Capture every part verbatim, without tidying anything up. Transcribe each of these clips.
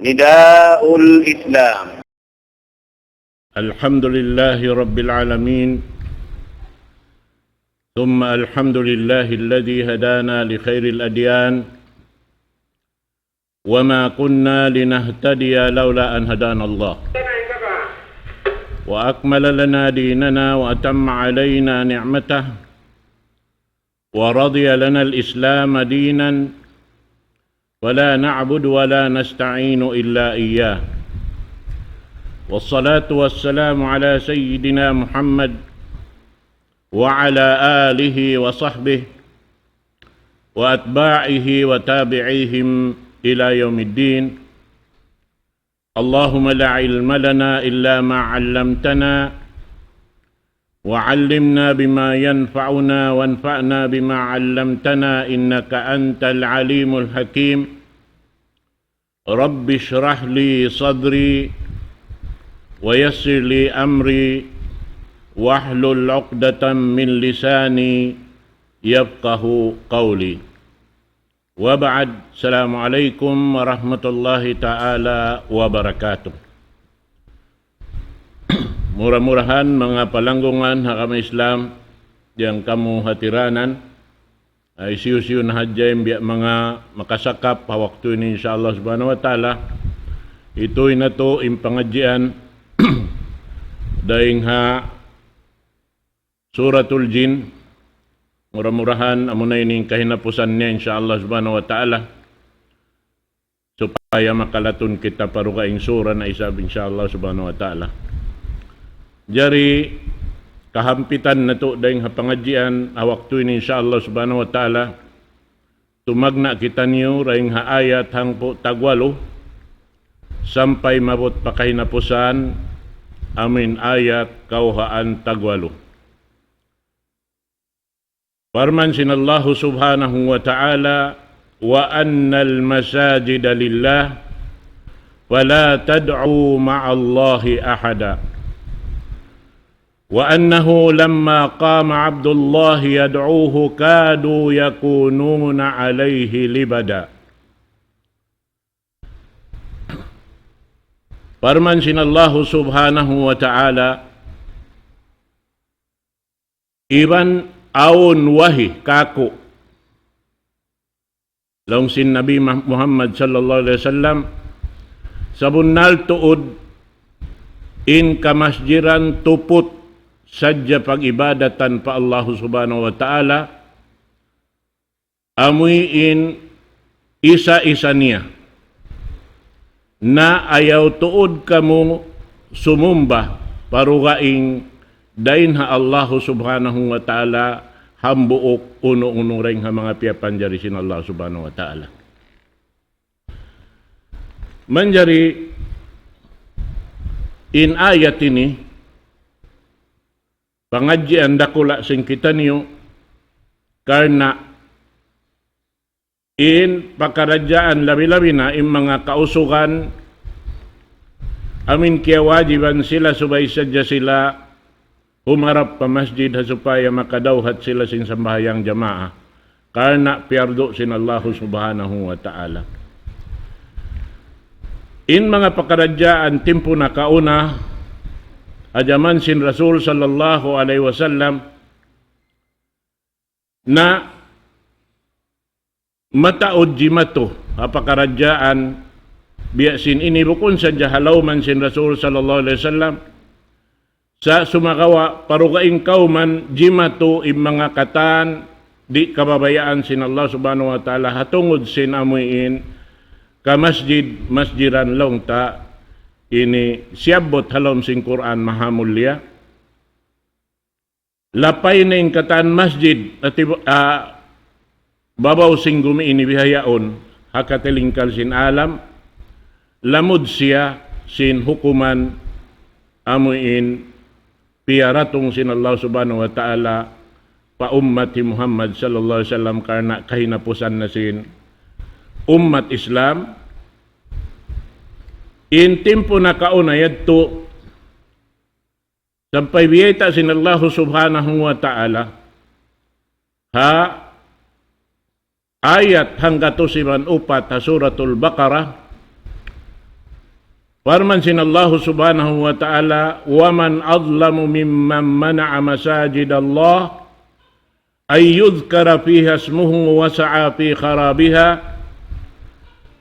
نداء الإسلام. الحمد لله رب العالمين، ثم الحمد لله الذي هدانا لخير الأديان، وما كنا لنهتدي لولا أن هدانا الله، وأكمل لنا ديننا وأتم علينا نعمته، ورضي لنا الإسلام دينا، ولا نعبد ولا نستعين إلا إياه. والصلاة والسلام على سيدنا محمد وعلى آله وصحبه وأتباعه وتابعيهم إلى يوم الدين. اللهم لا علم لنا إلا ما علمتنا، وعلمنا بما ينفعنا، وانفعنا بما علمتنا، إنك أنت العليم الحكيم. رب اشرح لي صدري، ويسر لي أمري، واحلل عقدة من لساني، يفقهوا قولي. وبعد، السلام عليكم ورحمة الله تعالى وبركاته. Mura-murahan, manga palanggungan ha agama Islam, yan kamu hatiranan, ay hisiyu-siyu na hadja in biya' manga makasakap ha waktu ini, insya Allah subhanahu wa ta'ala, hituy natu' in pangadjian dayn ha Suratul Jin. Mura-murahan, amuna ini in kahinapusan niya, insya Allah subhanahu wa ta'ala, supaya makalatun kita pa dugaing sura na isab, insya Allah subhanahu wa ta'ala. Jari, kahampitan natu' dayn ha pangadjian ha waktu ini, insya Allah subhanahu wa ta'ala, tumagna' kitaniyu dayn ha ayat hangpu' tagwalu, sampay maabut pa kahinapusan, amuin ayat kawhaan tagwalu. Parman sin Allahu subhanahu wa ta'ala, وأن المساجد لله فلا تدعوا مع الله أحدا وأنه لما قام عبد الله يدعوه كادوا يكونون عليه لبدا. Parman sin Allahu subhanahu wa ta'ala, iban awn wahi kāku', laung sin Nabi Mah-, Muhammad sallallahu alayhi wasallam, sabunnal tuud in kamasjidan tuput sadja pag-ibadatan pa Allahu subhanahu wa ta'ala, amuin isa-isa niya. Na ayaw tuud kamu sumumba pa dugaing dayn ha Allahu subhanahu wa ta'ala hambuuk unu-unu dayn ha manga piyapanjari sin Allah subhanahu wa ta'ala. Manjari in ayat ini, pangadjian dakula' sin kitaniyu, karna' in pakaradjaan labi-labi na in manga kausugan, amuin kiyawajiban sila subay sadja sila humarap pa masjid ha supaya makadawhat sila sin sambahayang jamaa. Karna' piyardu sin Allahu subhanahu wa ta'ala. In manga pakaradjaan timpu nakauna, ha jaman sin Rasul sallallahu alayhi wasallam, na mataud jimatu ha pakaradjaan biya' sin ini bukun sadja ha lawman sin Rasul sallallahu alayhi wasallam, sa' sumagawa' pa dugaing kawman jimatu in manga katan di' kababayaan sin Allah subhanahu wa ta'ala ha tungud sin amuin kamasjid-masjidan laung ta ini siyabbut ha lawm sin Qur'an mahamulliya. Lapay na in katan masjid, ati, ah, babaw sin gumi ini bihaun, ha katilingkal sin alam, lamud siya sin hukuman amuin piyaratung sin Allah subhanahu wa ta'ala pa ummat hi Muhammad sallallahu alayhi wasallam karna' kahinapusan na sin ummat Islam. In timpu nakauna yadtu, sampay biyayta' sin Allahu subhanahu wa ta'ala ha ayat hanggatus iban upat ha Suratul Baqarah, Parman sin Allahu Subhanahu wa Ta'ala, ومن أظلم ممن منع مساجد الله أن يذكر فيها اسمه وسعى في خرابها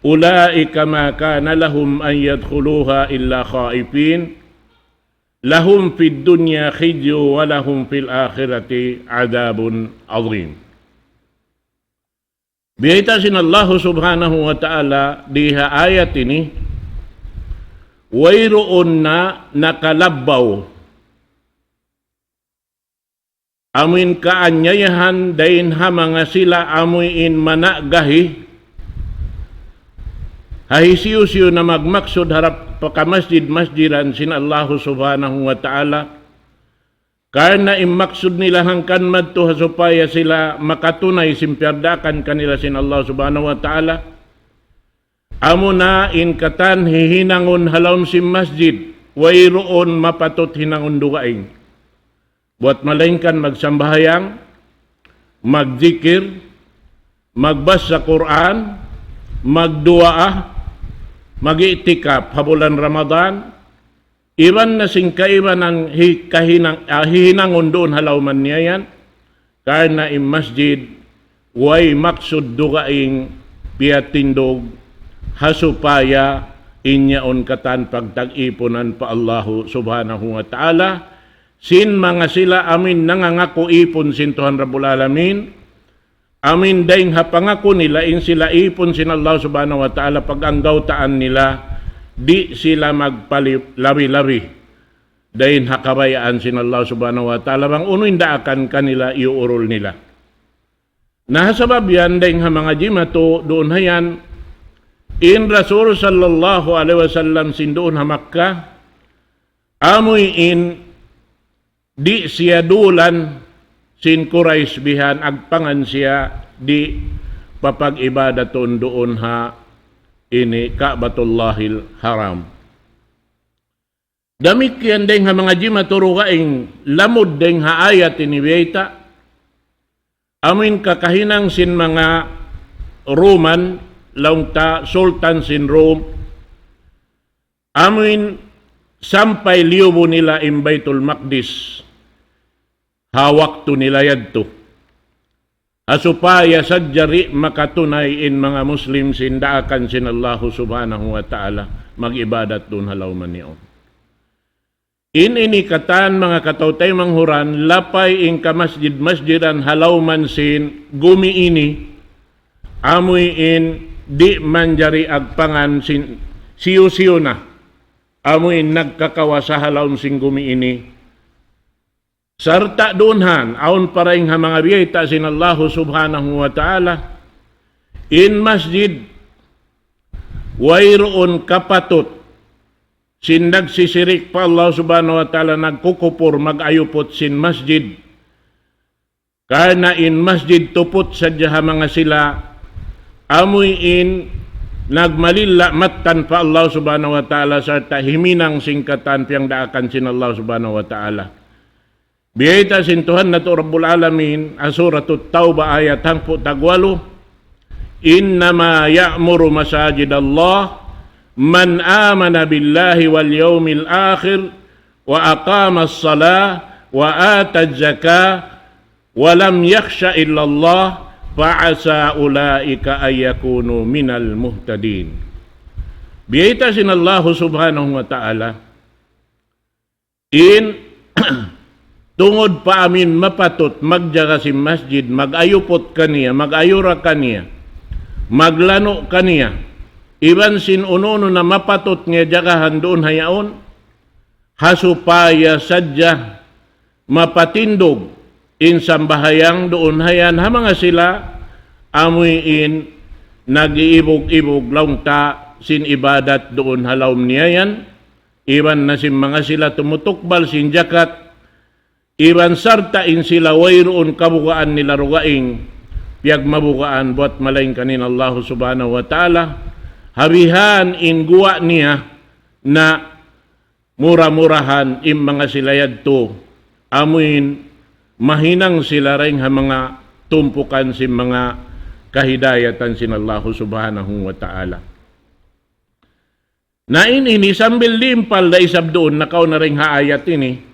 أولئك ما كان لهم أن يدخلوها إلا خائفين لهم في الدنيا خزي ولهم في الآخرة عذاب عظيم. Biyayta' sin Allahu Subhanahu wa Ta'ala di ha ayat ini, wayruun na nakalabbaw amuin kaanyayahan dayn ha manga sila amuin mana'gahi ha hisiyu-siyu na magmaksud harap pakamasjid-masjidan sin Allahu Subhanahu wa Ta'ala. Karna' in maksud nila hangkan madtu ha supaya sila makatunay sin piyagdaakan kanila sin Allah Subhanahu wa Ta'ala. Amuna in katan hihinangun ha lawm sin masjid, wayruun mapatut hinangun dugaing. Buwat malaingkan magsambahayang, magzikir, magbasa Qur'an, magduwaa, mag-i'tikaf ha bulan Ramadan, iban na sin kaibanan hi-, kahinang-, ah, hihinangun duun ha lawman niya yan. Karna' in masjid, way maksud dugaing piyatindug ha supaya in yaun katan pagtag-ipunan pa Allahu Subhanahu wa Ta'ala, sin manga sila amuin nangangaku ipun sin Tuhan Rabbul Alamin, amuin dayng ha pangaku nila in sila ipun sin Allah Subhanahu wa Ta'ala pag-anggawtaan nila, di' sila magpali-, labi-labi dayng ha kabayaan sin Allah Subhanahu wa Ta'ala bang unu in daakan kanila iyuurul nila. Na ha sabab yan dayng ha manga jimatu duun ha yan, in Rasul sallallahu alayhi wasallam sin duun ha Makkah, amuin di' siya dulan sin Quraysh bihan agpangan siya di' papag-ibadatun duun ha ini Ka'batullahil Haram. Damikkiyan dayng ha manga jimatu dugaing lamud dayng ha ayat ini biyayta'. Amuin kakahinang sin manga Roman, laung ta sultan sin Rome, amuin sampay liyubu nila in Baytul Maqdis ha waktu nila yadtu. Ha supaya sadja di' makatunay in manga Muslim sin daakan sin Allahu Subhanahu wa Ta'ala mag-ibadat duun ha lawman yaun. In ini katan manga kataw-taymanghuran, lapay in kamasjid-masjidan ha lawman sin gumi ini, amuin di' manjari agpangan sin siyu-siyu na, amuin nagkakawasa ha lawm sin gumi ini. Sarta' duun han, awn pa dayng ha manga biyayta' sin Allahu Subhanahu wa Ta'ala, in masjid, wayruun kapatut sin nagsisirik pa Allah Subhanahu wa Ta'ala, nagkukupur, mag-ayuput sin masjid. Karna' in masjid tuput sadja ha manga sila, amuin nagmalilla' mattan pa Allah Subhanahu wa Ta'ala, sarta' himinang sin katan piyagdaakan sin Allah Subhanahu wa Ta'ala. Biyayta' sin Tuhan natu' Rabbul Alamin, ha Suratut Tawbah ayat hangpu' tagwalu, إنما يعمر مساجد الله من آمن بالله واليوم الآخر وأقام الصلاة وآتى الزكاة ولم يخش إلا الله فعسى أولئك أن يكونوا من المهتدين. Biyayta' sin Allahu Subhanahu wa Ta'ala, in tungud pa amuin mapatut magjaga sin masjid, mag-ayuput kaniya, mag-ayura kaniya, maglanu' kaniya, iban sin unu-unu na mapatut niya jagahan duun ha yaun, ha supaya sadja mapatindug in sambahayang duun ha yan ha manga sila amuin nag-iibug-ibug laung ta sin ibadat duun ha lawm niya yan, iban na sin manga sila tumutukbal sin jakat, iban sarta' in sila wayruun kabugaan nila dugaing piyagmabugaan buwat malaingkan in Allahu Subhanahu wa Ta'ala, ha bihan in guwa' niya na mura-murahan in manga sila yadtu, amuin mahinang sila dayng ha manga tumpukan sin manga kahidayatan sin Allahu Subhanahu wa Ta'ala. Na in ini sambil limpal da isab duun nakauna dayn ha ayat ini,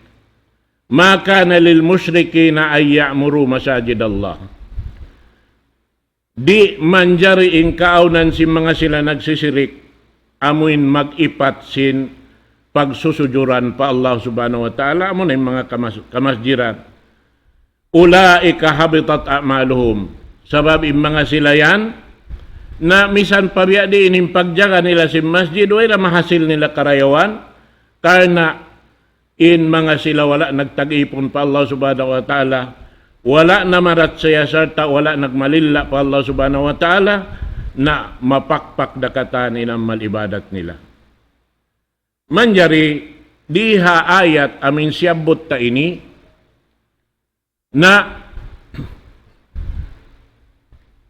ما كان للمشركين أن يعمروا مساجد الله. Di' manjari in kaawnan sin manga sila nagsisirik, amuin mag-ipat sin pagsusujuran pa Allah Subhanahu wa Ta'ala, amu na in manga kamas-, kamasjiran. أولئك حبطت أعمالهم. Sabab in manga sila yan, na misan pa biya' diin in pagjaga nila sin masjid, way da mahasil nila karayawan, karna' in manga sila wala' nagtag-ipun pa Allah Subhanahu wa Ta'ala, wala' namarachaya sarta' wala' nagmalilla pa Allah Subhanahu wa Ta'ala, na mapakpak da katan in amal ibadat nila. Manjari di ha ayat amin siyabbut ta ini, na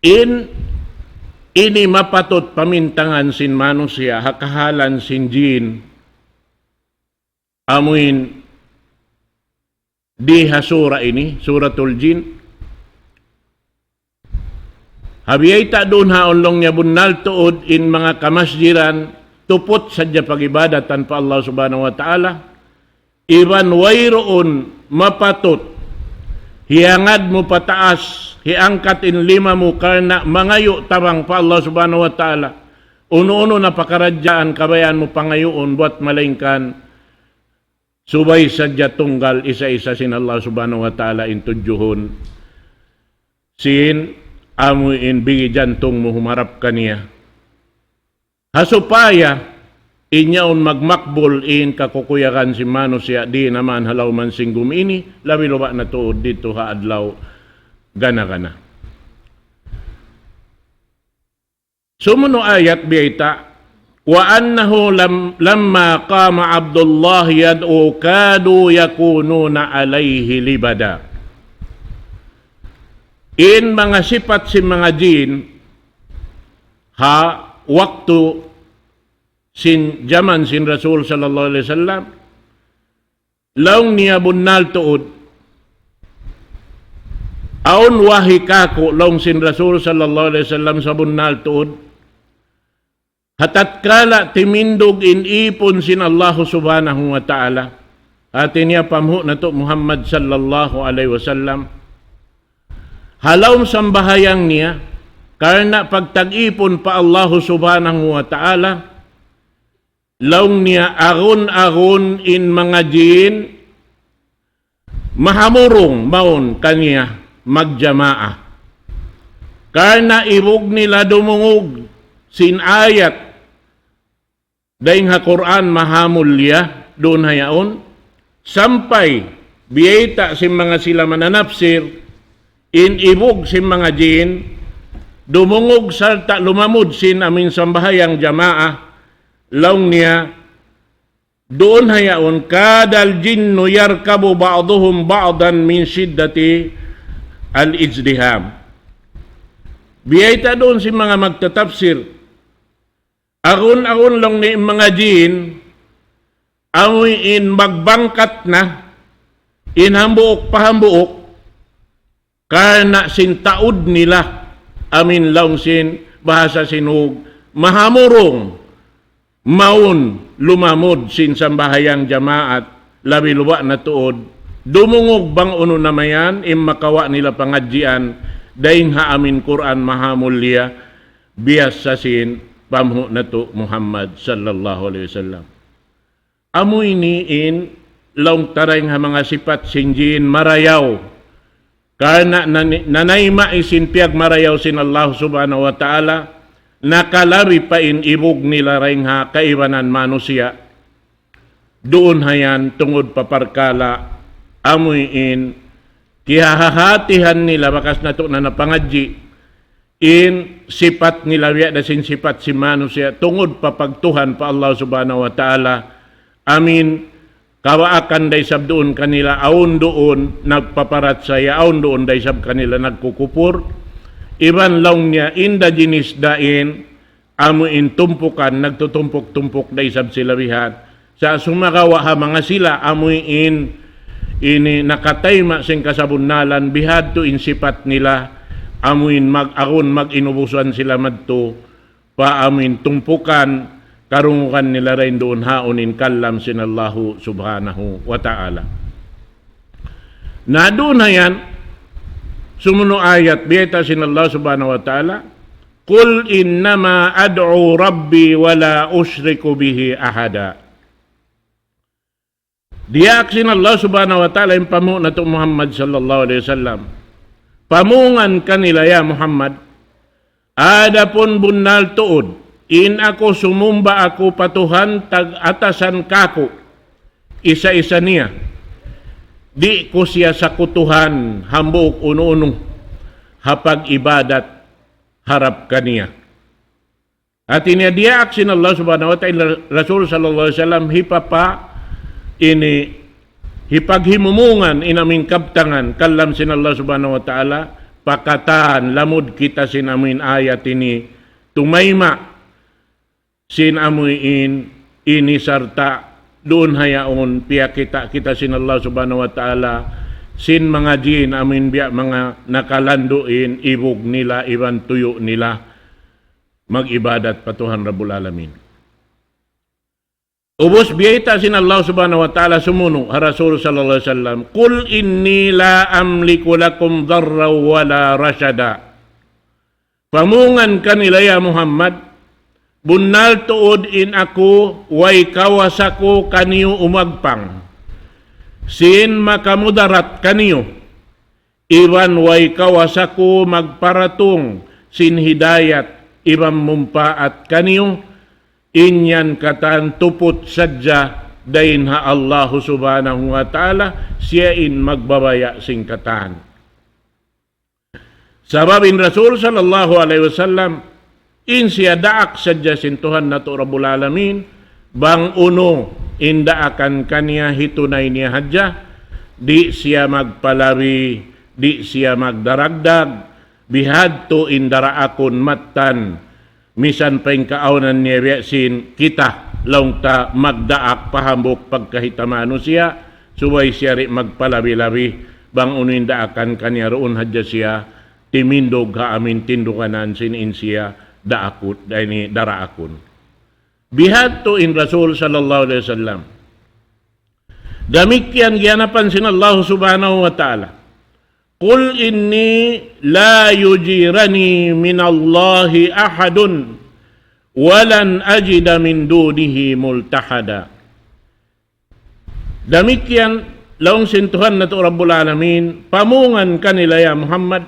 in ini mapatut pamintangan sin manusiya' ha kahalan sin jin, amuin di ha sura ini, Suratul Jin. Ha biyayta' duun ha laung niya bunnal tuud in manga kamasjiran tuput sadja pag-ibadatan pa Allah Subhanahu wa Ta'ala, iban wayruun mapatut hiyangad mu pataas, hiangkat in lima mu karna' mangayu' tabang pa Allah Subhanahu wa Ta'ala. Unu-unu na pakaradjaan kabayaan mu pangayuun buwat malaingkan subay sadja tunggal isa-isa sin Allah Subhanahu wa Ta'ala in tudjuhun sin amu in bigi jantung mu humarap kaniya. Ha supaya in yaun magmakbul in kakukuyagan sin manusiya' di' naman ha lawm sin gumi ini, labi-labi na tuud didtu ha adlaw gana-gana. Sumunu' ayat biyayta', وأنه لم-، لما قام عبد الله يدعو كادوا يكونون عليه لبدا. In manga sipat sin manga jin, ha waktu sin jaman sin Rasul sallallahu alayhi wasallam, laung niya bunnal tuud. Awn wahi kāku' laung sin Rasul sallallahu alayhi wasallam sabunnal tuud. Ha tatkala timindug in īpun sin Allahu Subhanahu wa Ta'ala. Hāti niya panghu' natu' Muhammad sallallahu alayhi wasallam. Ha lawm sambahayang niya, karna' pagtag-īpun pa Allahu Subhanahu wa Ta'ala, laung niya agun-agun in manga jin, mahamurung mawn kaniya magjamaa. Karna' ibug nila dumungug sin ayat dayn ha Qur'an mahamulliya duun ha yaun, sampay biyayta' sin manga sila mananapsir, in ibug sin manga jin, dumungug sarta' lumamud sin amuin sambahayang jamaa, laung niya, duun ha yaun, كاد الجن يركب بعضهم بعضا من شدة الازدحام. Biyayta' duun sin manga magtatapsir, agun-agun laung niya in manga jin, amuin magbangkat na, in hambuuk pa hambuuk, karna' sin taud nila, amuin laung sin bahasa sin Hug, mahamurung, mawn lumamud sin sambahayang jamaat, labi-labi na tuud, dumungug bang unu na mayan, in makawa' nila pangadjian, dayn ha amuin Qur'an mahamulliya, biyassa sin panghu' natu' Muhammad sallallahu alayhi wasallam. Amu ini in laung ta dayn ha manga sipat sin jin marayaw. Karna' nani-, nanayma' sin piyagmarayaw sin Allah Subhanahu wa Ta'ala, nakalabi pa in ibug nila dayn ha kaibanan manusiya'. Duun ha yan tungud pa parkala', amu in kiyahahatihan nila bakas natu' na napangadji', in sipat nila biya' da sin sipat sin manusiya' tungud pa pagtuhan pa Allah Subhanahu wa Ta'ala. Amuin kawaakan da isab duun kanila, awn duun nagpaparachaya, awn duun da isab kanila nagkukupur. Iban laung niya in da jinis da in, amu in tumpukan, nagtutumpuk-tumpuk da isab sila bihan. Sa' sumagawa' ha manga sila, amu in ini nakatayma' sin kasabunnalan, bihadtu in sipat nila, amu in mag-agun, mag-inubusan sila madtu, pa amu in tumpukan, karungugan nila dayn duun ha unu in kalam sin Allahu Subhanahu wa Ta'ala. Na duun ha yan, sumunu' ayat, biyayta' sin Allah Subhanahu wa Ta'ala, قل إنما أدعو ربي ولا أشرك به أحدا. Diyaak sin Allah Subhanahu wa Ta'ala in panghu' natu' Muhammad sallallahu alayhi wasallam. Pamungan kanila, ya Muhammad, adapun bunnal tuud, in aku sumumba aku pa Tuhan tag-atasan kaku', isa-isa niya. Di' ku siya sakutuhan hambuuk unu-unu ha pag-ibadat harap kaniya. Hati niya diyaak sin Allah Subhanahu wa Ta'ala, Rasul sallallahu alayhi wasallam, hipapa ini, hipaghimumungan in amuin kabtangan, kalam sin Allah Subhanahu wa Ta'ala, pa katan lamud kita sin amuin ayat ini tumayma', sin amuin ini sarta' duun ha yaun piyakita' kita sin Allah Subhanahu wa Ta'ala, sin manga jin amuin biya' manga nakalandu' in ibug nila iban tuyu' nila mag-ibadat pa Tuhan Rabbul Alamin. Ubus biyayta' sin Allah Subhanahu wa Ta'ala sumunu' ha Rasul sallallahu alayhi wasallam, قل إني لا أملك لكم ضرا ولا رشدا. Pamungan kanila, ya Muhammad, bunnal tuud in aku way kawasa ku kaniyu umagpang sin makamudarat kaniyu, iban way kawasa ku magparatung sin hidayat iban mumpaat kaniyu, in yan katan tuput sadja dayn ha Allahu Subhanahu wa Ta'ala, siya in magbabaya' sin katan. Sabab in Rasul sallallahu alayhi wasallam, in siya daak sadja sin Tuhan natu' Rabbul Alamin, bang unu in daakan kaniya hitunay niya hadja, di' siya magpalabi, di' siya magdaragdag, bihadtu in daraakun mattan, misan pa in kaawnan niya biya' sin kita, laung ta magdaak pa hambuuk pagkahi ta manusiya', subay siya di' magpalabi-labi, bang unu in daakan kaniya duun hadja siya, timindug ha amuin tinduganan sin in siya daakut, ini daraakun. Bihadtu in Rasul sallallahu alayhi wasallam. Damikkiyan giyanapan sin Allah Subhanahu wa Ta'ala. قل إني لا يجيرني من الله أحد ولن أجد من دونه ملتحدا. Damikkiyan laung sin Tuhan natu' Rabbul Alamin, pamungan kanila ya Muhammad,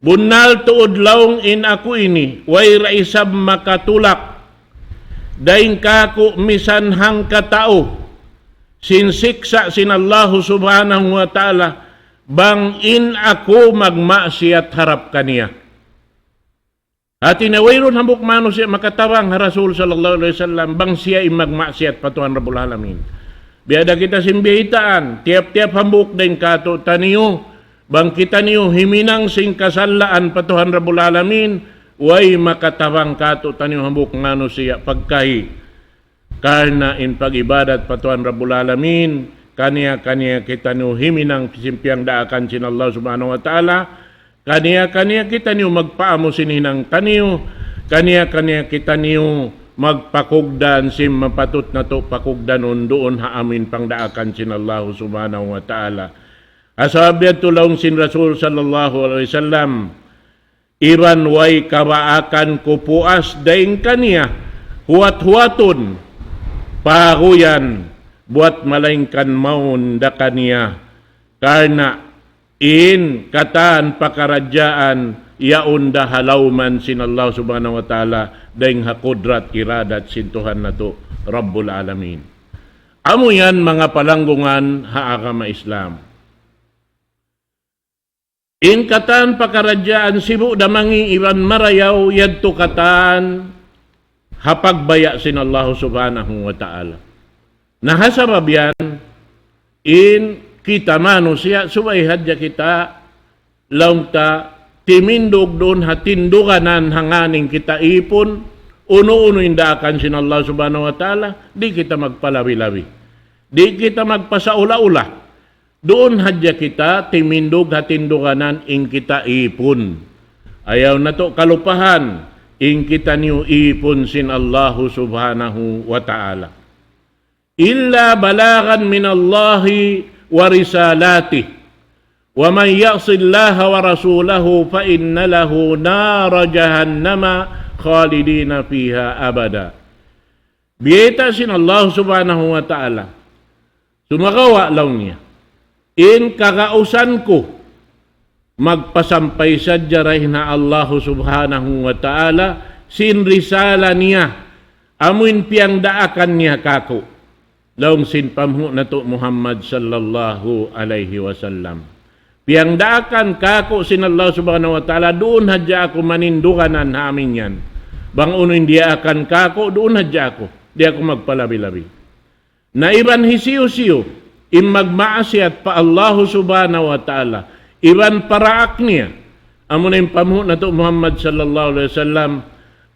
bunnal tuud laung in aku ini, way da isab makatulak dayn kāku' misan hangkatau sin siksa' sin Allahu Subhanahu wa Ta'ala, bang in aku magmaksiyat harap kaniya. Hati niya wayruun hambuuk manusiya' makatabang ha Rasul sallallahu alayhi wasallam, bang siya in magmaksiyat pa Tuhan Rabbul Alamin. Biya' da kita sin biyaytaan, tiyap-tiyap hambuuk dayn kātu'niyu, bang kitaniyu himinang sin kasalaan pa Tuhan Rabbul Alamin, way makatabang kātu'niyu hambuuk manusiya' pagkahi. Karna' in pag-ibadat pa Tuhan Rabbul Alamin, kaniya-kaniya kitaniyu himinang sin piyagdaakan sin Allah Subhanahu wa Ta'ala, kaniya-kaniya kitaniyu magpaamu sin hinang taniyu, kaniya-kaniya kitaniyu magpakugdan sin mapatut natu' pakugdanun duun ha amuin pangdaakan sin Allah Subhanahu wa Ta'ala. Sabab yadtu laung sin Rasul sallallahu alayhi wasallam, iban way kabaakan ku puas dayn kaniya, huwat-huwatun, paguyan, buwat malaingkan mawn da kaniya, karna' in katan pakaradjaan yaun da ha lawman sin Allah Subhanahu wa Ta'ala, dayn ha kudrat iradat sin Tuhan natu' Rabbul Alamin. Amu yan manga palanggungan ha agama Islam. In katan pakaradjaan sibu' da mangi' iban marayaw yadtu katan ha pagbaya' sin Allahu Subhanahu wa Ta'ala. Na ha sabab yan, in kita manusiya' subay hadja kita laung ta timindug duun ha tinduganan hangkan in kita ipun, unu-unu in daakan sin Allah Subhanahu wa Ta'ala, di' kita magpalabi-labi. Di' kita magpasaula-ula. Duun hadja kita timindug ha tinduganan in kita ipun. Ayaw natu' kalupahan, in kitaniyu īpun sin Allahu Subhanahu wa Ta'ala. إلا بلاغا من الله ورسالاته ومن يعص الله ورسوله فإن له نار جهنم خالدين فيها أبدا. Biyayta' sin Allah Subhanahu wa Ta'ala, sumagawa' laung niya, in kagausan ku, magpasampay sadja dayn ha Allahu Subhanahu wa Ta'ala sin risala niya, amuin piyangdaakan niya kāku', laung sin panghu' natu' Muhammad sallallahu alayhi wasallam. Piyangdaakan kāku' sin Allah Subhanahu wa Ta'ala, duun hadja aku maninduganan ha amin yan. Bang unu in diyaakan kāku', duun hadja aku. Di' aku magpalabi-labi. Na iban hisiyu-siyu in magmaasiyat pa Allahu Subhanahu wa Ta'ala, iban paraak niya, amuna in panghu' natu' Muhammad sallallahu alayhi wasallam,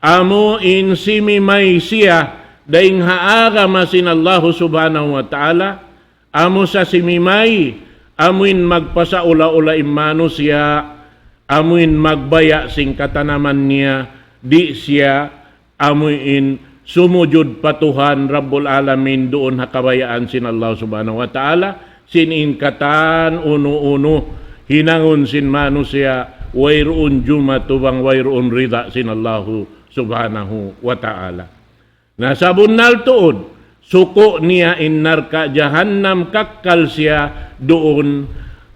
amu in simimay siya dayn ha agama sin Allahu Subhanahu wa Ta'ala, amu sa simimay, amuin magpasaula-ula in manusiya', amuin magbaya' sin katanaman niya, di' siya amuin sumujud pa Tuhan Rabbul Alamin duun ha kabayaan sin Allah Subhanahu wa Ta'ala, sin in katan unu-unu hinangun sin manusiya', wayruun jumatu bang wayruun rida sin Allahu Subhanahu wa Ta'ala. Na sabunnal tuud, suku' niya in narka' jahannam, kakkal siya duun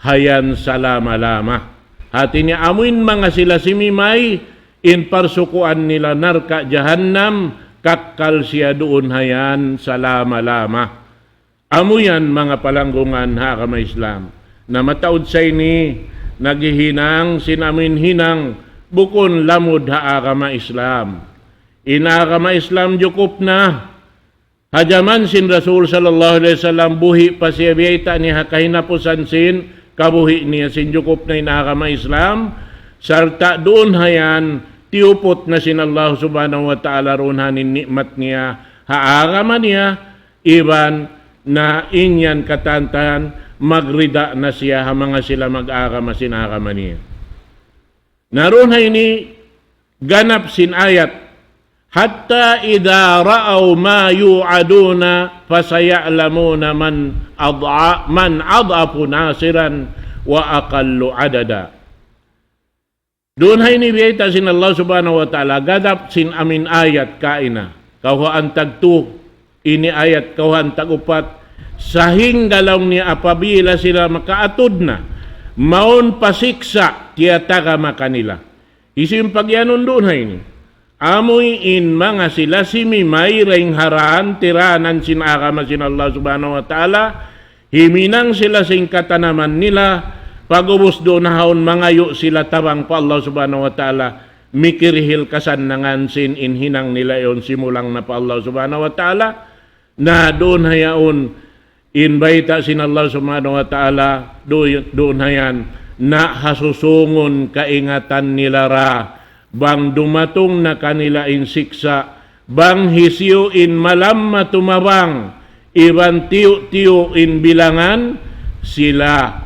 ha yan salama-lama. Hati niya amuin manga sila simimay, in parsukuan nila narka' jahannam, kakkal siya duun ha yan salama-lama. Amu yan manga palanggungan ha agama Islam. Na mataud sa ini, naghihinang sin amuin hinang bukun lamud ha agama Islam. In agama Islam jukup na. Ha jaman sin Rasul sallallahu alayhi wasallam, buhi' pa siya, biyayta' niya ha kahinapusan sin kabuhi' niya, sin jukup na in agama Islam, sarta' duun ha yan, tiyuput na sin Allah Subhanahu wa Ta'ala duun ha ni'mat niya ha agama niya, iban na in yan katantan magrida na siya ha manga sila mag-agama sin agama niya. Na duun ha ini ganap sin ayat, حتى إذا رأوا ما يوعدون فسيعلمون من أضع-، من أضعف ناصرا وأقل عددا. Duun ha ini biyayta' sin Allah Subhanahu wa Ta'ala, ganap sin amuin ayat kaina. Kawhaan tagtu, ini ayat kawhaan tag-upat, sahingga laung niya apabila sila makaatud na, mawn pa siksa' tiyatagama kanila. Hisiyu in pagiyanun duun ha ini? Amuin manga sila simimay dayn ha dān tiranan sin agama sin Allah Subhanahu wa Ta'ala, himinang sila sin katanaman nila, pag'ubus duun ha yaun mangayu' sila tabang pa Allah Subhanahu wa Ta'ala, mikirihil kasannangan sin in hinang nila yaun simulang na pa Allah Subhanahu wa Ta'ala, na duun ha yaun in bayta' sin Allah Subhanahu wa Ta'ala, du-, duun ha yan, na ha susungun kaingatan nila ra, bang dumatung na kanila in siksa', bang hisiyu in malamma tumabang, iban tiyu'-tiyu' in bilangan, sila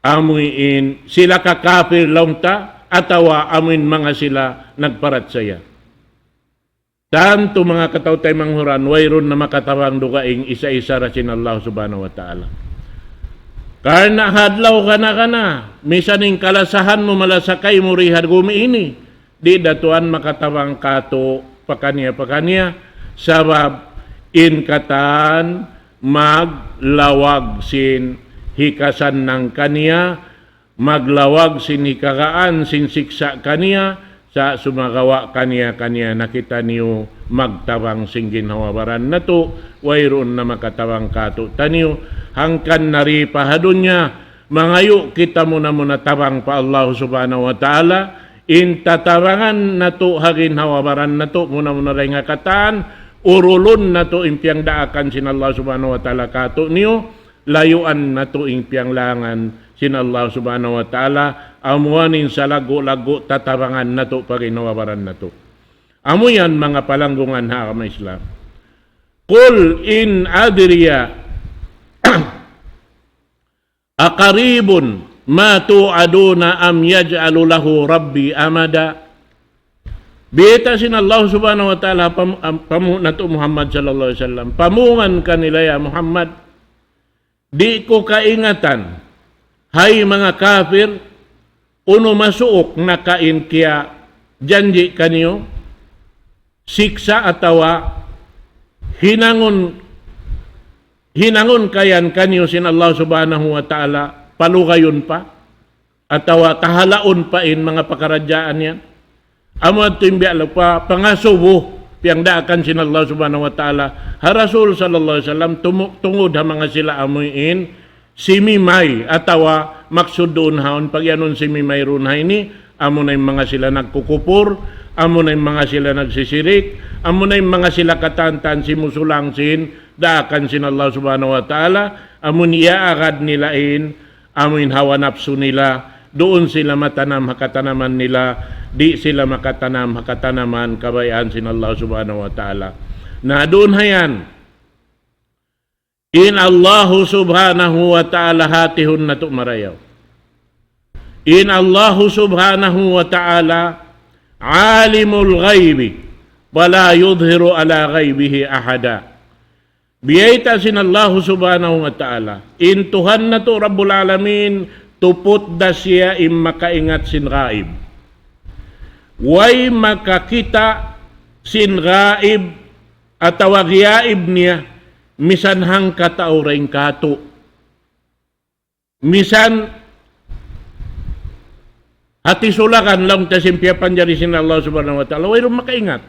amuin, sila kakapir laung ta, atawa amuin manga sila nagparachaya. Tantu manga kataw-taymanghuran, wayruun na makatabang dugaing isa-isa da sin Allah Subhanahu wa Ta'ala. Karna' ha adlaw kana-kana, misan in kalasahan mu malasa kaymu di ha dumi ini, di' da tuwan makatabang kātu' pakaniya-pakaniya, sabab in katan maglawag sin hikasannang kaniya, maglawag sin hikagaan sin siksa' kaniya, sa' sumagawa' kaniya-kaniya na kitaniyu magtabang sin ginhawa-baran natu', wayruun na makatabang kātu'niyu, hangkan na di pa ha dunya, mangayu' kita muna-muna tabang pa Allah Subhanahu wa Ta'ala, in tatabangan natu' ha ginhawa-baran natu', muna-muna dayn ha katan, urulun natu' in piyangdaakan sin Allah Subhanahu wa Ta'ala kātu'niyu, layuan natu' in piyanglangan sin Allah Subhanahu wa Ta'ala, amu yan in salaggu'-laggu' tatabangan natu' pa ginhawa-baran natu'. Amu yan manga palanggungan ha agama Islam. قل إن أدري أقريب ما توعدون أم يجعل له ربي أمدا. Biyayta' sin Allah Subhanahu wa Ta'ala pam-, am-, pamu-, natu' Muhammad sallallahu alayhi wasallam. Pamungan kanila, ya Muhammad, di' ku kaingatan, hay manga kafir, unu masuuk na kain kiyajanji' kaniyu, siksa' atawa hinangun, hinangun kayan kaniyu sin Allah Subhanahu wa Ta'ala, palugayun pa, atawa kahalaun pa in manga pakaradjaan yan. Amu yadtu in biya' pa pangasubu, piyagdaakan sin Allah Subhanahu wa Ta'ala ha Rasul sallallahu alayhi wasallam, tumu-, tungud ha manga sila amuin simimay, atawa maksud duun haun, pag-iyanun simimay duun ha ini, amuna in manga sila nagkukupur, amuna in manga sila nagsisirik, amuna in manga sila katantan simusulang sin daakan sin Allah Subhanahu wa Ta'ala, amun iyaagad nila in, amun hawa napsu nila, duun sila matanam ha katanaman nila, di' sila makatanam ha katanaman kabayaan sin Allah Subhanahu wa Ta'ala. Na duun hayan, in Allahu Subhanahu wa Ta'ala hatihun natu' marayaw. In Allahu Subhanahu wa Ta'ala alimul ghaybi, fala yudhiru ala ghaybihi ahada. Biyayta' sin Allahu Subhanahu wa Ta'ala. In Tuhan natu' Rabbul Alamin, tuput da siya in makaingat sin ghaib. Way makakita' sin ghaib atawa ghiyaib niya, misan hangka tau dayn kātu'. Misan hati sulakan laung ta sin piyapanjari sin Allah Subhanahu wa Ta'ala, wayruun makaingat.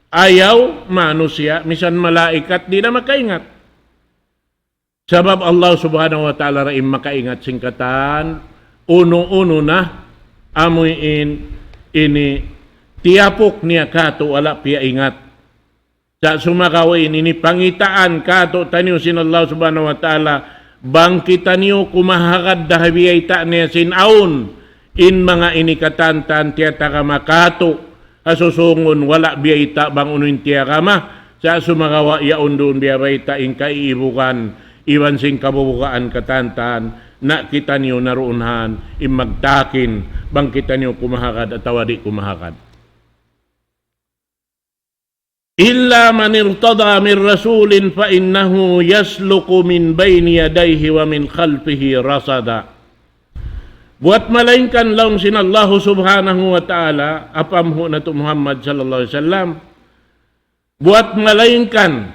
Ayaw manusiya', misan malaikat, di' na makaingat. Sabab Allah Subhanahu wa Ta'ala ra in makaingat sin katan, unu-unu na, amuin ini tiyapuk niya kātu' wala' piyaingat. Sa' sumagawa' in ini pangitaan kātu'niyu sin Allah Subhanahu wa Ta'ala, bang kitaniyu kumahagad da ha biyayta' niya sin awn, in manga ini katantan tiyatagama kātu', ha susungun wala' biyayta' bang unu in tiyagama, sa' sumagawa' yaun duun biyabayta' in kaiibugan, iban sin kabubugaan katantan, na kitaniyu na duun han, in magtakin, bang kitaniyu kumahagad atawa di' kumahagad. إلا من ارتضى من رسول فإنه يسلك من بين يديه ومن خلفه رصدا. Buwat malaingkan laung sin Allahu Subhanahu wa Ta'ala, apamhu natu' Muhammad sallallahu alayhi wasallam, buwat malaingkan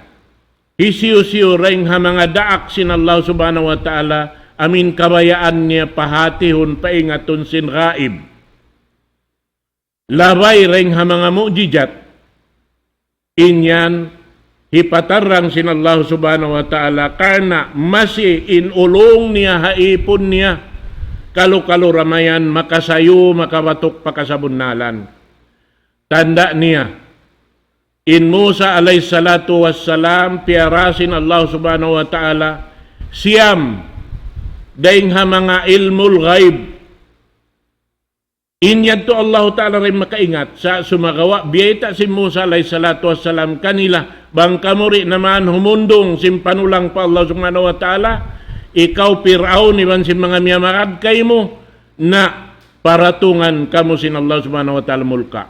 hisiyu-siyu dayn ha manga daak sin Allah Subhanahu wa Ta'ala, amuin kabayaan niya pahatihun, paingatun sin ghaib. Labay dayn ha manga mu'jizat. In yan, hipatarrang sin Allah Subhanahu wa Ta'ala, karna' masi in ulung niya ha ipun niya, kalu-kalu da mayan makasayu, makabatuk pa kasabunnalan. Tanda' niya, in Musa alayhi salatu wassalam, piyara sin Allah Subhanahu wa Ta'ala, siyam, dayn ha manga ilmul ghaib. In yadtu Allahu Ta'ala ra in makaingat, sa' sumagawa', biyayta' sin Musa alayhi salatu wassalam kanila, bang kamu di' na man humundung sin panulang pa Allah Subhanahu wa Ta'ala, ikaw Pir'aun iban sin manga miyamagad kaymu, na paratungan kamu sin Allah Subhanahu wa Ta'ala mulka'.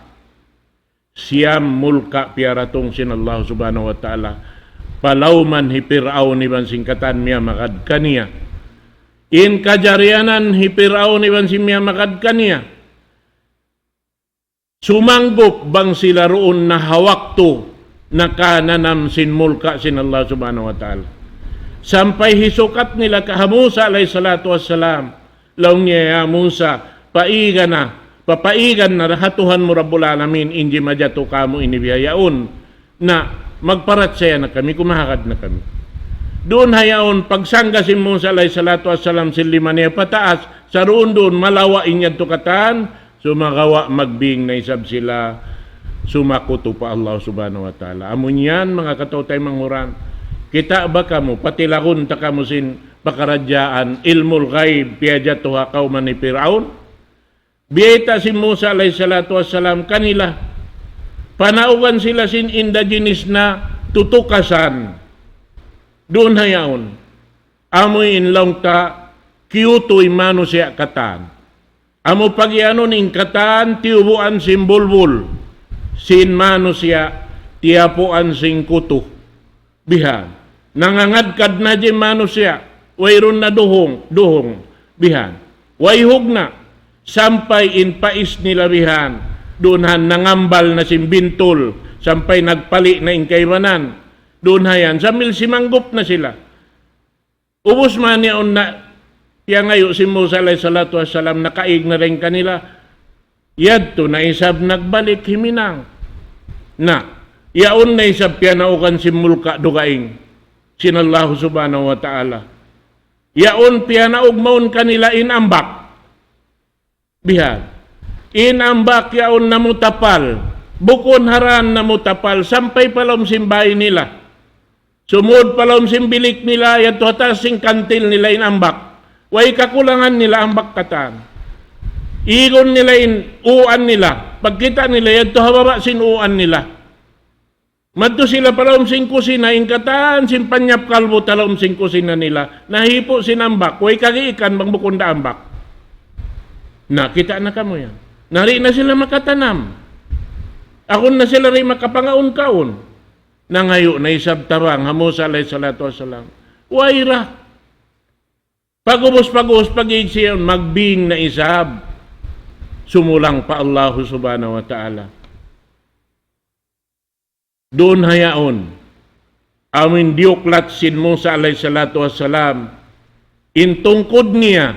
Siyam mulka' piyaratung sin Allah Subhanahu wa Ta'ala. Palauman hi Pir'aun iban sin katan miyamagad kaniya. In kajarianan hi Pir'aun iban sin miyamagad kaniya. Sumanggup bang sila duun na ha waktu nakananam sin mulka' sin Allah Subhanahu wa Ta'ala. Sampay hisukat nila ka ha Musa alayhi salatu wassalam. Laung niya, "Ya Musa, paigan na, papaigan na ha Tuhan mu Rabbul Alamin, in jimajatu kamu ini bihaun. Na, magparachaya na kami, kumahagad na kami." Duun ha yaun, pagsangga sin Musa alayhi salatu wassalam sin lima niya pataas, sa' duun-duun malawa' in yadtu katan, sumagawa' magbing na isab sila, sumakutu pa Allah Subhanahu wa Ta'ala. Amu yan, manga kataw-taymanghuran, kita' ba kamu, patilagun ta kamu sin pakaradjaan, ilmul ghaib, piyajatu ha kawman ni Pir'aun. Biyayta' sin Musa alayhi salatu wassalam kanila, panaugan sila sin indigenous na tutukasan. Duun ha yaun. Amu in laung ta, kiyutu in manusiya' katan. Amu pagiyanun in katan, tiyubuan sin bulbul. sin manusiya' tiyapuan sin kutu. Bihan. Nangangadkad na in manusiya'. Wayruun na duhung, duhung. Bihan. Wayhug na. Sampay in pais nila bihan. Duun ha nangambal na sin bintul. Sampay nagpali' na in kaibanan. Duun ha yan. Sambil simanggup na sila. Ubus man yaun na piyangayu' sin Musa alayhi salatu wassalam, nakaig na dayn kanila. Yadtu na isab nagbalik himinang. Na, yaun na isab piyanaugan sin mulka' dugaing sin Allahu subhanahu wa ta'ala. Yaun piyanaug mawn kanila in ambak. Bihan. In ambak yaun namutapal. Bukun ha dan namutapal. Sampay pa lawm sin bāy nila. Sumud pa lawm sin bilik nila, yadtu ha taas sin kantil nila in ambak. Way kakulangan nila ambak katan. Igun nila in uan nila. Pagkita' nila, yadtu ha baba' sin uan nila. Madtu sila pa lawm sin kusina, in katan sin panyap kalbu ha lawm sin kusina nila. Nahipu' sin ambak, way kagiikan bang bukun da ambak. Na, kita' na kamu yan. Na, di' na sila makatanam. Awn na sila di' makapangaun-kaun. Nangayu' na isab tabang ha Musa alayhi salatu wassalam. Way ra. Pag'ubus, pag'ubus, pag-iig siya, magbing na isab. Sumulang pa Allahu subhanahu wa ta'ala. Duun ha yaun, amuin diyuklat sin Musa alayhi salatu wassalam, in tungkud niya,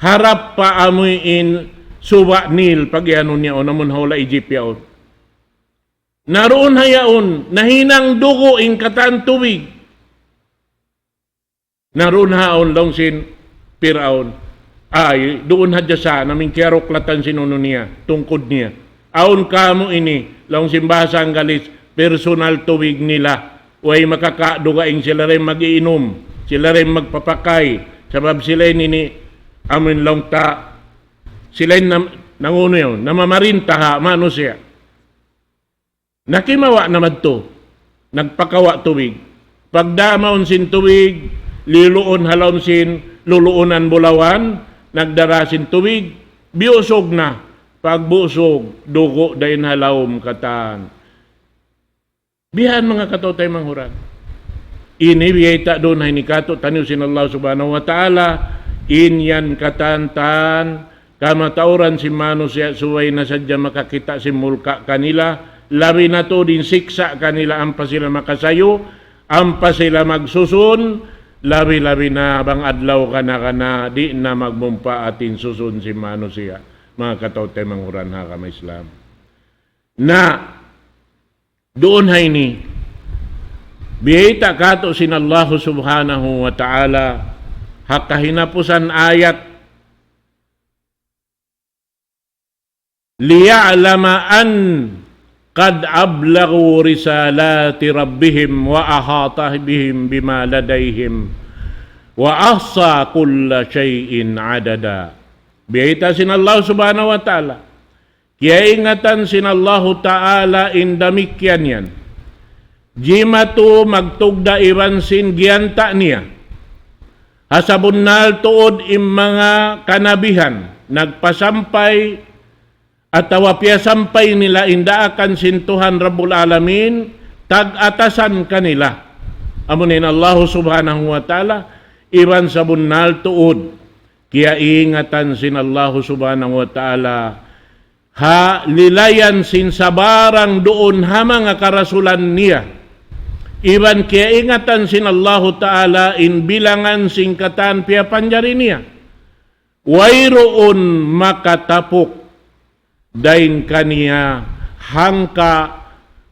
harap pa amuin suba' Nil, pag-iyanun yaun, amun hula' Egypt yaun. Na duun ha yaun, nahinang dugu' in katan tubig. Na duun ha yaun laung sin Piraun. Ay, duun hadja sa, amuin kiyaruklatan sin unu niya, tungkud niya. Awn kāmu' ini, laung sin bahasa Anggalis, personal tubig nila. Way makakadugaing sila da in mag-iinum, sila da in magpapakay. Sabab sila ini, amuin laung ta, sila in nam-, nangunu yaun, namamarinta ha manusiya'. Nakimawa' na madtu. Nagpakawa' tubig. Pagdā mawn sin tubig, luluun ha lawm sin luluunan bulawan, nagdara sin tubig, biyusug na. Pagbusug, dugu' da in ha lawm katan. Bihan manga kataw-taymanghuran. Ini biyayta' duun ha ini kātu'niyu sin Allah subhanahu wa ta'ala, in yan katan-katan, kamatauran sin manusiya' subay na sadja makakita' sin mulka' kanila, labi na tuud in siksa' kanila ampa sila makasayu, ampa sila magsusun, labi-labi na bang adlaw kana-kana, di' na magmumpaat in susun sin manusiya', manga kataw-taymanghuran ha agama Islam. Na, duun ha ini, biyayta' kātu' sin Allahu subhanahu wa ta'ala, ha kahinapusan ayat, ليعلم أن قد أبلغوا رسالات ربهم وأحاط بهم بما لديهم وأحصى كل شيء عددا. Biyayta' sin Allah subhanahu wa ta'ala. Kiyaingatan sin Allahu ta'ala in damikkiyan yan. Jimatu magtugda' iban sin giyanta' niya. Ha sabunnal tuud in manga kanabihan, nagpasampay atawa piyasampay nila in daakan sin Tuhan Rabbul Alamin, tag-atasan kanila. Amu in Allahu subhanahu wa ta'ala, iban sabunnal tuud, kiyaingatan sin Allahu subhanahu wa ta'ala, ha lilayan sin sabarang duun ha manga karasulan niya. Iban kiyaingatan sin Allahu ta'ala in bilangan sin katan piyapanjari niya. Wayruun makatapuk dayn kaniya hangka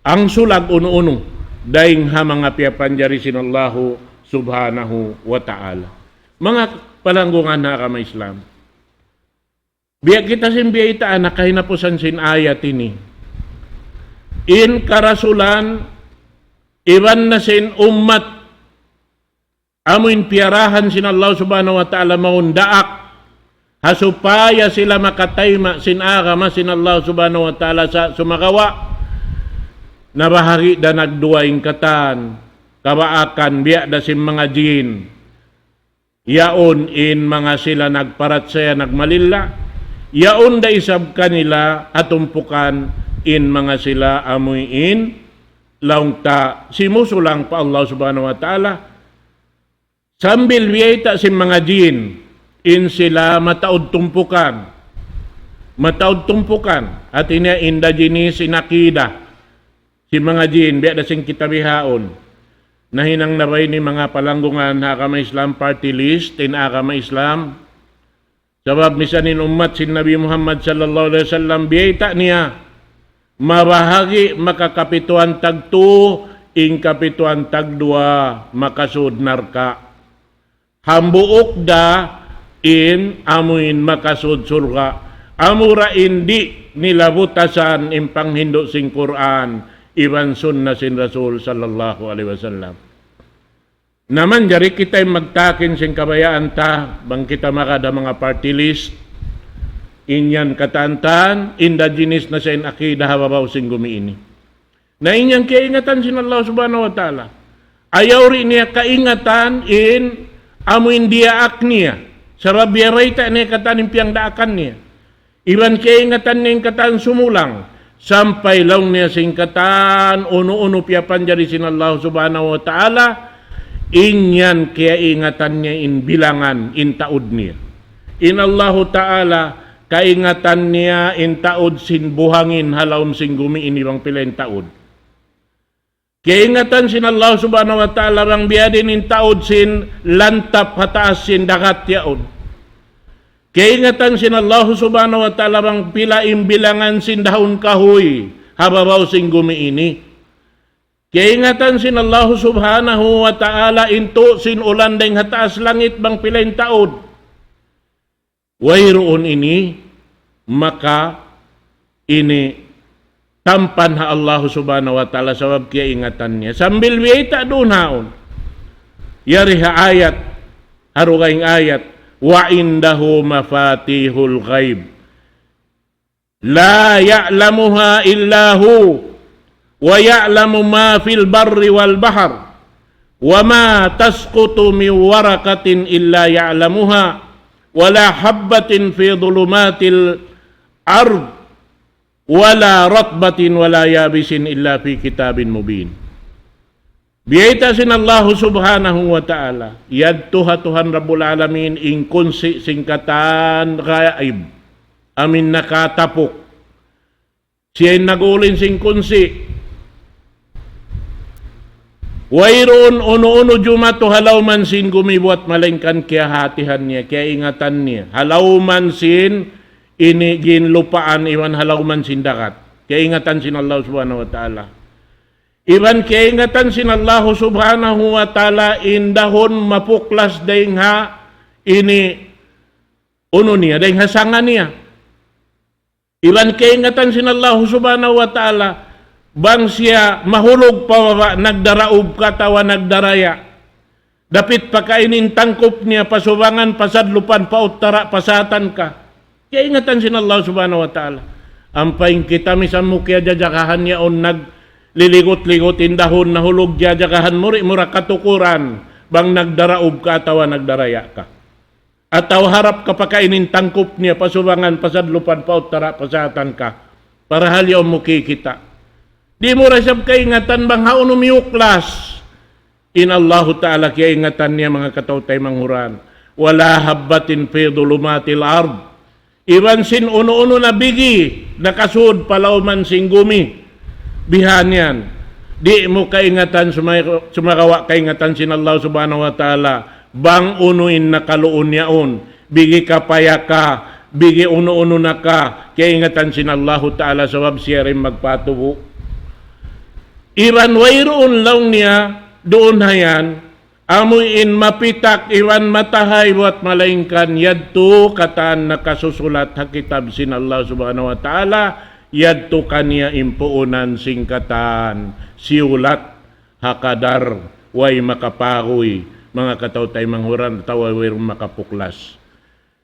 ang sulag unu-unu dayn ha manga piyapanjari sin Allahu subhanahu wa ta'ala. Manga palanggungan ha agama Islam. Biya' kita sin biyaytaan ha kahinapusan sin ayat ini. In karasulan, iban na sin ummat, amu in piyarahan sin Allah subhanahu wa ta'ala mawn daak, ha supaya sila makatayma' sin agama sin Allah subhanahu wa ta'ala sa' sumagawa', nabahagi' da nagduwa in katan, kabaakan, biya' da sin manga jin. Yaun in manga sila nagparachaya nagmalilla, yaun da isab kanila ha tumpukan in manga sila amuin laung ta simusulang pa Allah Subhanahu wa Ta'ala. Sambil biyayta' sin manga jin, in sila mataud tumpukan. Mataud tumpukan. Hati niya inda jinis in akida sin manga jin, biya' da sin kita bihaun. Nahinang na ba ini manga palanggungan ha agama Islam, party list in agama Islam? Sabab misan in ummat sin Nabi Muhammad sallallahu alayhi wasallam, biyayta' niya, mabahagi' makakapituan tagtu, in kapituan tagduwa makasud narka'. Hambuuk da in amuin makasud surga'. Amura in di' nila butasan in panghindu' sin Qur'an iban sunna sin Rasul sallallahu alayhi wasallam. Na manjari kita in magtakin sin kabayaan ta, bang kita magad ha manga party list, in yan katantan, inda jinis na sa in akida ha babaw sin gumi ini. Na in yan kiyaingatan sin Allah Subhanahu wa Ta'ala. Ayaw di' niya kaingatan in amu in diyaak niya. Sabab biya' bayta' niya katan in piyangdaakan niya. Iban kiyaingatan niya in katan sumulang, sampay laung niya sin katan unu-unu piyapanjari sin Allah Subhanahu wa Ta'ala, in yan kiyaingatan niya in bilangan, in taud niya. In Allahu Ta'ala, kaingatan niya in taud sin buhangin ha lawm sin gumi ini bang pila in taud. Kaingatan sin Allah Subhanahu wa Ta'ala bang biya' diin in taud sin lantap ha taas sin dagat yaun. Kaingatan sin Allah Subhanahu wa Ta'ala bang pila in bilangan sin dahun kahuy ha babaw sin gumi ini. Kaingatan sin Allah Subhanahu wa Ta'ala in tu' sin ulan dayng ha taas langit bang pila in taud. Wayruun ini maka ini tampan ha Allah Subhanahu wa Ta'ala sabab kiyaingatan niya. Sambil biyayta' duun haun. Yari ha ayat, ha dugaing ayat, وعنده مفاتيح الغيب لا يعلمها إلا هو ويعلم ما في البر والبحر وما تسقط من ورقة إلا يعلمها ولا حبة في ظلمات الأرض ولا رطبة ولا يابس إلا في كتاب مبين. Biyayta' sin Allahu Subhanahu wa Ta'ala, yadtu ha Tuhan Rabbul Alamin in kunsi' sin katan gaib, amuin nakatapuk. Siya in nag-ulin sin kunsi'. Wayruun unu-unu jumatu ha lawman sin gumi buwat malaingkan kiyahatihan niya, kiyaingatan niya. Ha lawman sin ini ginlupaan iban ha lawman sin dagat. Kiyaingatan sin Allah Subhanahu wa Ta'ala. Iban kiyaingatan sin Allah Subhanahu wa Ta'ala in dahun mapuklas dayng ha ini unu niya, dayng ha sanga niya. Iban kaingatan sin Allah Subhanahu wa Ta'ala, bang siya mahulug pa baba', nagdaraub ka atawa nagdaraya'. Dapit pa kain in tangkup niya, pa subangan, pa sadlupan, pa uttara', pa satan ka. Kaingatan sin Allah Subhanahu wa Ta'ala. Ampa in kita misan mu kiyajajagahan yaun nagliligut-ligut in dahun nahulug jajagahan mu di' mu ra katukuran, bang nagdaraub ka atawa nagdaraya' ka. Atawa harap ka pa kain in tangkup niya, pa subangan, pa sadlupan, pa uttara', pa satan ka. Parahal yaun mu kikita'. Di' mu ra isab kaingatan bang hawnu miyuklas. In Allahu Ta'ala kiyaingatan niya manga kataw-taymanghuran. ولا حبة في ظلمات الأرض. Iban sin unu-unu na bigi, nakasud pa lawman sin gumi. Bihan yan. Di' mu kaingatan sumay-, sumagawa' kaingatan sin Allah Subhanahu wa Ta'ala. Bang unu in nakaluun yaun. Bigi kapaya ka, bigi unu-unu na ka, kaingatan sin Allahu Ta'ala sabab siya in magpatubu'. Iban wayruun laung niya, duun ha yan, amu in mapitak iban matahay buwat malaingkan yadtu katan nakasusulat ha kitab sin Allah Subhanahu wa Ta'ala, yadtu kaniya in puunan sin katan siyulat ha kadar way makapaguy, manga kataw-taymanghuran, atawa wayruun makapuklas.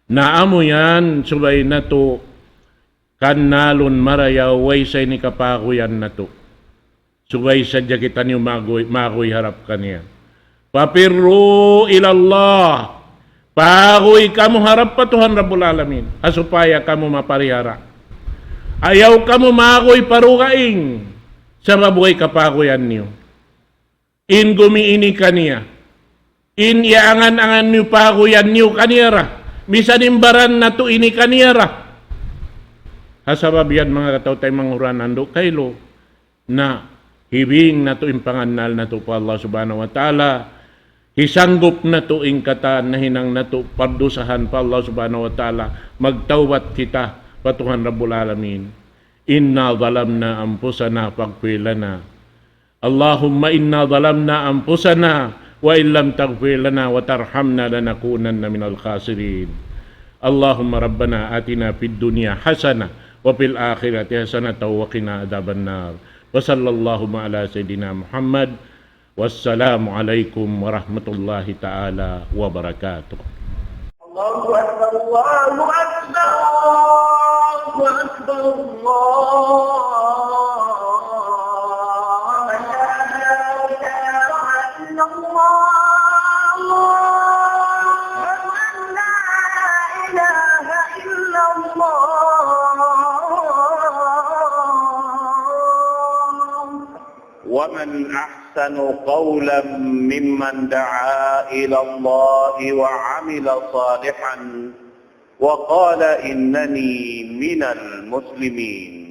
Na amu yan, subay natu' kannalun marayaw, way sa ini kapaguyan natu'. Subay sadja kitaniyu maguy, maguy harap kaniya. ففروا إلى الله. Paguy kamu harap pa Tuhan Rabbul Alamin. Ha supaya kamu maparihara. Ayaw kamu maguy pa dugaing, sabab way kapaguyan niyu. In gumi ini kaniya. In iyaangan-angan niyu paguyan niyu kaniya ra. Misan in baran natu' ini kaniya ra. Ha sabab yan manga kataw-taymanghuran andu' kaylu. Na hibing natu' in pangannal natu' pa Allah Subhanahu wa Ta'ala. Hisanggup natu' in katan nahinang natu' pardusahan pa Allah Subhanahu wa Ta'ala. Magtawbat kita pa Tuhan Rabbul Alamin. إنا ظلمنا أنفسنا فاغفر لنا. اللهم إنا ظلمنا أنفسنا وإن لم تغفر لنا وترحمنا لنكونن من الخاسرين. اللهم ربنا آتنا في الدنيا حسنة وفي الآخرة حسنة وقنا عذاب النار. وصلى اللهم على سيدنا محمد. والسلام عليكم ورحمة الله تعالى وبركاته. الله أكبر، الله أكبر، الله أكبر، الله أكبر. لا إله إلا الله. أشهد أن لا إله إلا الله. ومن أحسن قولا ممن دعا إلى الله وعمل صالحا وقال إنني من المسلمين.